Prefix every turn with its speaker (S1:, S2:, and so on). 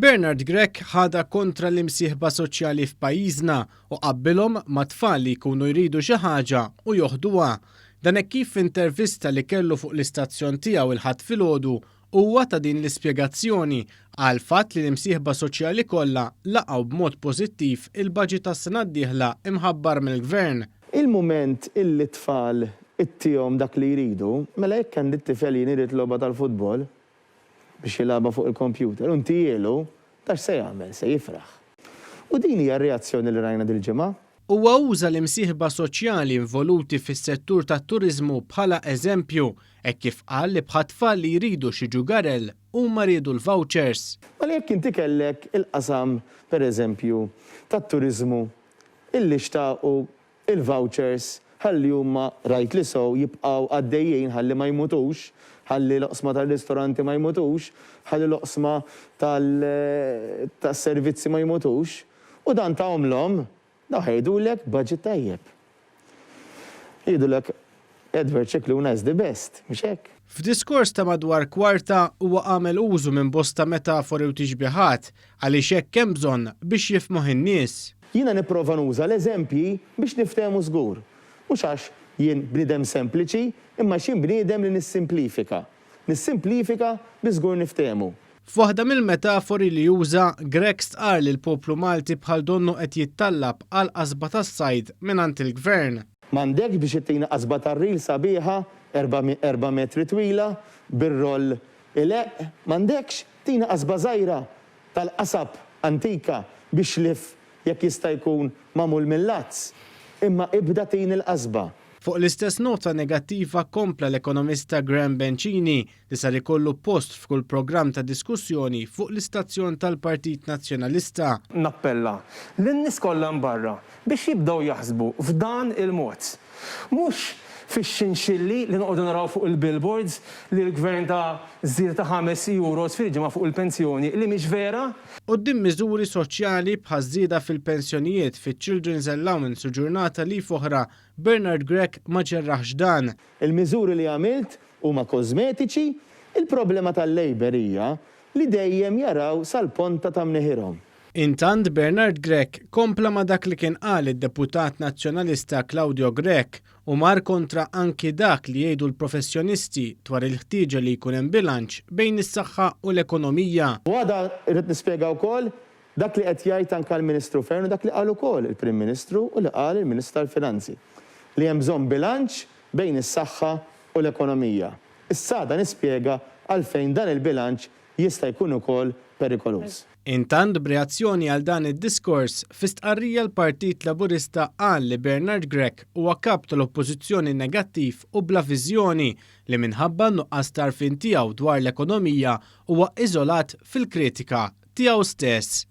S1: Bernard Grech ħadha kontra l-imsieħba soċjali f'pajjiżna u qabbilhom ma' tfal li jkunu jridu xi ħaġa u joħduha. Dan hekk kif f'intervista li kellu fuq l-istazzjon tiegħu il-Ħadd filgħodu huwa ta din l-ispjegazzjoni għall-fatt li l-imsieħba soċjali kollha laqgħu b'mod pożittiv il-baġit għas-sena d-dieħla imħabbar mill-Gvern.
S2: Il-mument illi t-tfal ittihom dak li jridu, mela jekk għandi t-tifel jien irid logħba tal-futbol, biex jilgħabha fuq il-kompjuter u ntijielu, ta' x'se jagħmel? Se jifraħ. U din hija r-reazzjoni li rajna dil-ġimgħa.
S1: Huwa uża l-imsieħba soċjali involuti fis-settur tat-turiżmu bħala eżempju, hekk kif qal li bħat-tfal li jridu xi ġugarell, huma riedu l-vouchers.
S2: Mela jekk inti kellek il-qasam, per eżempju, tat-turiżmu illi xtaqu il-vouchers ħalli huma rightly so jibqgħu għaddejjin ħalli ma jmutux, ħalli l-oqsma tar-ristoranti ma jmutux, ħalli l-oqsma tas-servizzi ma jmutux, u dan tahomlhom, dawn ħa jgħidulek budget tajjeb. Jgħidulek Edward Scicluna is the best, mhux hekk?
S1: F'diskors ta' madwar kwarta huwa għamel użu minn bosta metafori u tixbihat għaliex hekk hemm bżonn biex jifhmuh in-nies.
S2: Jiena nipprova nuża l-eżempji biex niftehmu żgur. Mhux għax jien bniedem sempliċi, imma għax jien bniedem li nissimplifika. Nissimplifika biex żgur niftehmu.
S1: F'waħda mill-metafori li uża, Grech stqarr li l-poplu Malti bħal donnu qed jittallab għal qasba tas-sajd mingħand il-Gvern.
S2: M'għandekx biex ittina qasba tar-ril sabiħa, erba' metri twila, bir-roll ileqq, m'għandekx? Tina qasba żgħira tal-qasab antika bi xlief jekk jista' jkun magħmul mil-lazz. Imma ibda tini l-qasba.
S1: Fuq l-istess nota negattiva kompla l-ekonomista Graham Bencini li sar ikollu post f'kull programm ta' diskussjoni fuq l-istazzjon tal-Partit Nazzjonalista.
S3: Nappella lin-nies kollha hemm barra biex jibdew jaħsbu f'dan il-mod. Mhux fix-xinxilli li noqogħdu naraw fuq il-billboards li l-Gvern ta żieda ta' ħames euros fil-ġimgħa fuq il-pensjoni li mhix vera.
S1: Quddiem miżuri soċjali bħaż-żieda fil-pensjonijiet, fiċ-children's allowance u ġurnata leave oħra, Bernard Grech ma ġerraħx dan.
S2: Il-miżuri li għamilt huma kożmetiċi, il-problema tal-Labour hija li dejjem jaraw sal-ponta ta' mneħirhom.
S1: Intant Bernard Grech kompla ma' dak li kien qal id-Deputat Nazzjonalista Claudio Grech u mar kontra anki dak li jgħidu l-professjonisti dwar il-ħtieġa li jkun hemm bilanċ bejn is-saħħa u l-ekonomija.
S2: U għada rrid nispjega wkoll dak li qed jgħid anke l-Ministru Fearne u dak li qal ukoll il-Prim Ministru u li qal il-Ministru tal-Finanzi, li hemm bżonn bilanċ bejn is-saħħa u l-ekonomija. Issa għada nispjega għalfejn dan il-bilanċ jista' jkun ukoll perikoluż.
S1: Intant b'reazzjoni għal dan id-diskors, fi stqarrija l-Partit Laburista qal li Bernard Grech huwa Kap tal-Oppożizzjoni negattiv u bla viżjoni li minħabba n-nuqqas t'għarfien tiegħu dwar l-ekonomija huwa iżolat fil-kritika tiegħu stess.